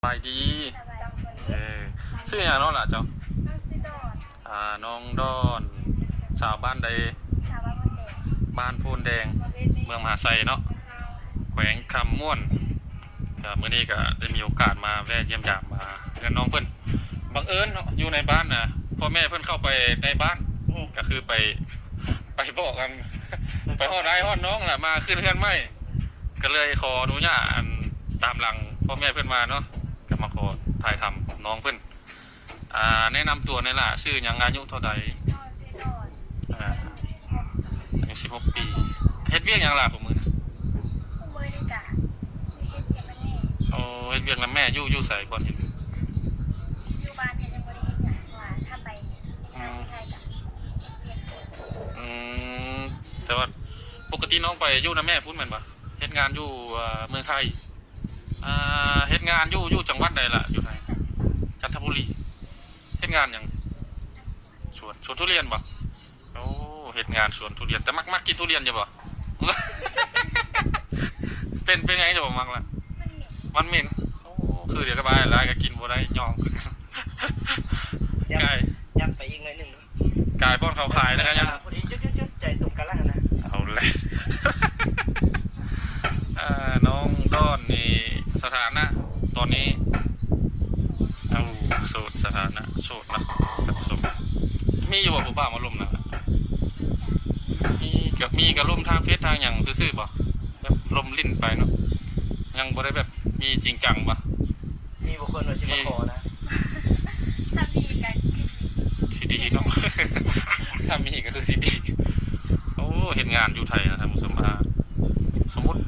ສະບາຍດີ. ເອີ ຊື່ຫຍັງເນາະຫຼ້າເຈົ້າ? ນ້ອງຊື່ດອນ. ອ່າ ນ້ອງດອນ ສາວບ້ານໃດ? ສາວບ້ານໂພນແດງ ບ້ານໂພນແດງ ເມືອງມະຫາໄຊເນາະ ແຂວງຄຳມ່ວນ. ກະມື້ນີ້ກະໄດ້ມີໂອກາດມາແວ່ຢ້ຽມຢາມ ອ່າ ເຮືອນນ້ອງເພິ່ນ ບັງເອີນເນາະ ຢູ່ໃນບ້ານນະ ພໍ່ແມ່ເພິ່ນເຂົ້າໄປໃນບ້ານ ອືມ ກະຄືໄປ ໄປບອກກັນ ໄປຮອດອ້າຍຮອດນ້ອງລະ ມາຂຶ້ນເຮືອນໃໝ່ ກະເລີຍຂໍອະນຸຍາດ ອັນ ຕາມຫຼັງພໍ່ແມ່ເພິ່ນມາເນາະ ກະມາຂໍຖ່າຍທຳນ້ອງເພິ່ນ. ອ່າ ແນະນຳຕົວແດ່ຫຼ້າ ຊື່ຫຍັງ ອາຍຸເທົ່າໃດ? ອາ ອາຍຸສິບຫົກປີ. ເຮັດວຽກຫຍັງຫຼ້າ ຜູ້ມື້ນີ້? ຜູ້ມື້ນີ້ກະເຮັດວຽກນຳແມ່. ໂອ້ ເຮັດວຽກນຳແມ່ ຢູ່ ຢູ່ໃສບ່ອນເຮັດວຽກ? ຢູ່ບ້ານ ຍັງບໍ່ໄດ້ເຮັດຫຍັງ ເພາະວ່າຖ້າໄປເຮັດງານຢູ່ໄທກະເຮັດວຽກສ່ວນ. ອືມ ແຕ່ວ່າປົກກະຕິນ້ອງໄປຢູ່ນຳແມ່ພຸ້ນແມ່ນບໍ່? ເຮັດງານຢູ່ ເອີ ເມືອງໄທ. ອ່າ ເຮັດງານຢູ່ ຢູ່ຈັງຫວັດໃດລະ? ຢູ່ໃສ? ຈັນທະບູລີ. ເຮັດງານຫຍັງ? ສວນ ສວນທຸລຽນບໍ່? ໂອ້ ເຮັດງານສວນທຸລຽນ ແຕ່ມັກ ມັກກິນທຸລຽນຢູ່ບໍ່? ເປັນ ເປັນຫຍັງຈະບໍ່ມັກລະ? ມັນເໝັນ. ໂອ້ ຄືດຽວກັບອ້າຍ ຫຼາຍກໍກິນບໍ່ໄດ້ ຍອມຄືກັນ. ກາຍ ຍັບໄປອີກໜ້ອຍໜຶ່ງ. ກາຍບ່ອນເຂົາຂາຍແລ້ວກໍຍັງ ອ່າ ພໍດີ ຢຸດໆໆ ໃຈຕົງກັນແລ້ວຫັ້ນນະ. ເອົາແຫຼະ ເອີ ນ້ອງດອນນີ້ສະຖານະຕອນນີ້ ເອົາ ໂສດ ສະຖານະໂສດເນາະ ທ່ານຜູ້ຊົມ. ມີຢູ່ບໍ່ຜູ້ບ່າວມາລົມນະ? ມີກໍ ມີກໍລົມທາງເຟສທາງຫຍັງຊື່ໆບໍ່? ແບບລົມຫຼິ້ນໄປເນາະ ຍັງບໍ່ໄດ້ແບບມີຈິງຈັງບໍ່? ມີບໍ່ຄົນວ່າຊິມາຂໍນະ? ຖ້າມີກໍຄືຊິ ຊິດີເນາະ ຖ້າມີກໍຄືຊິດີ. ໂອ້ ເຮັດງານຢູ່ໄທນະທ່ານຜູ້ຊົມ ອ່າ ສົມມຸດ